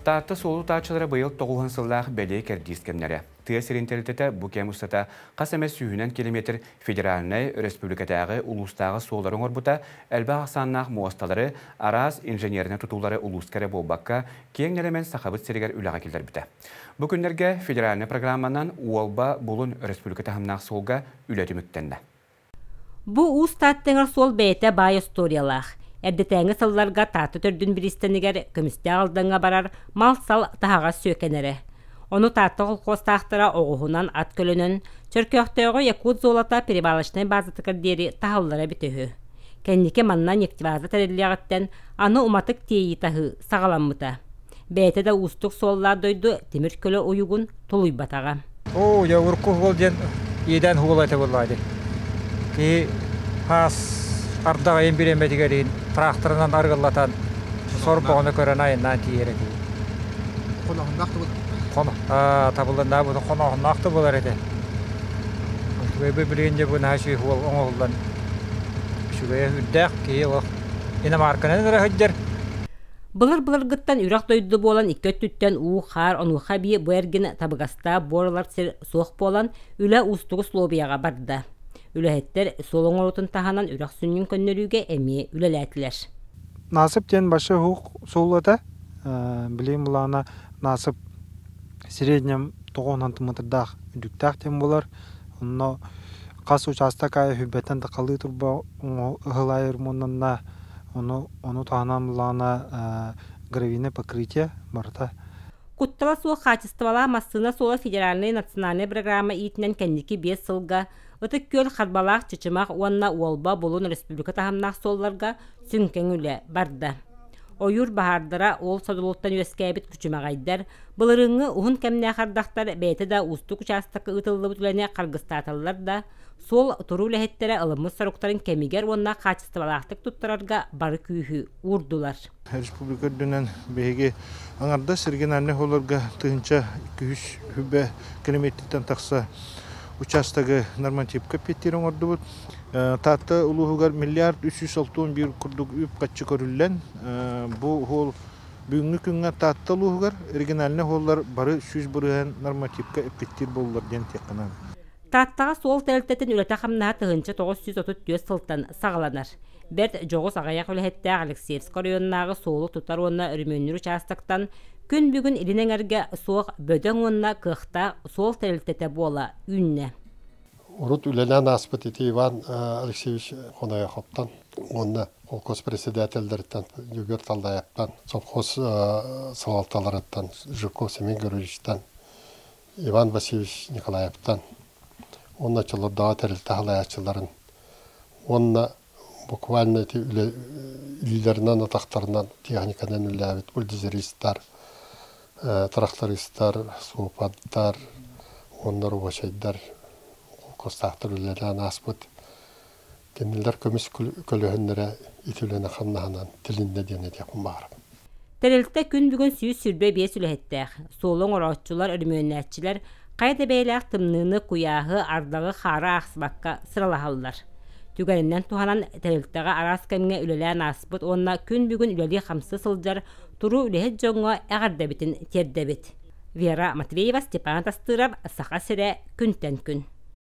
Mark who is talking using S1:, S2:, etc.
S1: Таатта суолу тааччылара быйыл тоҕуһун сыллаах бэлиэ кэрдиис кэмнэрэ. Тыа сирин тэрилтэтэ бу кэм устата хас эмэ сүүһүнэн километр федеральнай, өрөспүүбүлүкэтээҕи, улуустааҕы суоллары оҥорбута, элбэх ахсааннаах муосталары, араас инженернэй тутуулары улууска эрэ буолбакка, киэҥ нэлэмэн Сахабыт сиригэр үлэҕэ киллэрбитэ. Бу күннэргэ федеральнай программанан Уолба, Булун өрөспүүбүлүкэ таһымнаах суолга үлэ түмүктэннэ.
S2: Бу Уус Тааттыҥар суол бэйэтэ баай остуоруйалаах. Эрдэтээҥи сылларга Таатта төрдүн бириистэнигэр Көмүстээх Алдаҥҥа барар мал-сал таһаҕас сүөкэнэрэ. Ону Таатта холкуостаахтара оҕуһунан ат көлөнөн Чөркөөхтөөҕү Якут золото перевалочнай базатыгар диэри таһаллара эбитэ үһү. Кэнники манна нефтебаза тэриллиэҕиттэн аны уматык тиэйии таһыы саҕаламмыта. Бэйэтэ да уустук суоллаах дойду тимир көлө уйугун тулуйбатаҕа.
S3: Оо, дьэ, урукку уол диэн иэдээн уола этэ буоллаҕа дии. Киһи хаас ардах айан бириэмэтигэр иһин тракторынан арыгыллатан сорбоҕуну көрөн айаннаан тиийэр этибит.
S4: Хоноһуннаах да буолар.
S3: Хоно, табылланнаах буолар, хоноһуннаах да буолар этэ. Үчүгэй билигин дьэ бу наһаа үчүгэй уол оҥоһуллан үчүгэйэ үрдээх киһи олох иномарканан эрэ сылдьар.
S2: Былыр-былыргыттан үрэх дойду буолан икки өттүттэн уу-хаар, онуоха эбии бу эргин табыгастаах буор ылар сир суох буолан, үлэ уустук услуобуйаҕа барда. Үлэһиттэр суол оҥоруутун таһынан үрэх сүнньүн көннөрүүгэ эмиэ үлэлээтилэр.
S5: Насып диэн большой уһук суол этэ. Билигин былаана насып среднем тоҕуһунан тымытырдаах үрдүктээх диэн буолар. Онно хас учаастак аайы хүббэттэн тахалыы турба ыһылайыр муннанна Ону, ону таһынан былаана гравийное покрытие барыта.
S2: Куттала суох хаачыстыбалаах массыына суола федеральнай национальнай программа иитинэн кэнники биэс сылга Ытык Күөл, Харбалаах, Чычымах уонна Уолба, Булун республика таһымнаах суолларга сүҥкэҥ үлэ барда. Ойуур баһаардара ол содулуттан үөскээбит күчүмэҕэйдэр, былырыыҥҥы уһун кэмнээх ардахтар бэйэтэ да уустук учаастакка ыытыллыбыт үлэни харгыстааталлар да, суол туруу үлэһиттэрэ ылыммыт соруктарын кэмигэр уонна хаачыстыбалаахтык туттарарга бары күүһү уурдулар.
S6: Республика үрдүнэн биһиги аҥардас региональнай холлорго тыһыынча үс хүбэ километртэн тахса учаастагы нормативка эппиэттиир оҥордубут. Таатта улууһугар миллиард 361 курдук үп-харчы көрүллэн, бу уһуол бүгүҥҥү күҥҥэ Таатта улууһугар региональнай уһуоллар бары 100% нормативка эппиэттиир буоллулар диэн этиэххэ наада.
S2: Тааттаҕа суол тэрилтэтин үлэтэ-хамнаһа 1934 сылтан саҕаланар. Бэрт дьоҕус аҕыйах үлэһиттээх Алексеевскай оройуоннааҕы суолу тутар уонна өрөмүөннүүр учаастактан күн бүгүн илин эҥэргэ суох бөдөҥ уонна кыахтаах суол тэрилтэтэ буола үүннэ.
S7: Урут үлэлээн ааспыт ити Иван Алексеевич Хоноеховтан уонна холкуос председателлэриттэн Дьөгүөр Таллаевтан, совхоз салалталарыттан Жирков Семен Григорьевичтан Иван Васильевич Николаевтан уонна оччолордооҕу тэрилтэ салайааччыларын уонна буквально ити үлэ илиилэринэн атахтарынан техниканан үлэлээбит бульдозеристар, трактористар, суопардар уонна рабочайдар холкуостаахтар үлэлээн ааспыт кинилэр көмүс көлөһүннэрэ ити үлэни хамнаһынан тилиннэ диэн этиэхпин баҕарабын.
S2: Тэрилтэ күн бүгүн 125 үлэһиттээх. Суолу оҥорооччулар, өрөмүөннээччилэр хайа да бэйэлээх тымныыны, куйааһы, ардаҕы, хаары аахсыбакка сыралаһаллар. Түгэнинэн туһанан, тэрилтэҕэ араас кэмҥэ үлэлээн ааспыт уонна күн бүгүн үлэлии-хамсыы сылдьар туруу үлэһит дьоҥҥо эҕэрдэбитин тиэрдэбит. Вера Матвеева, Степан Тастыров, Саха сирэ, күнтэн күн.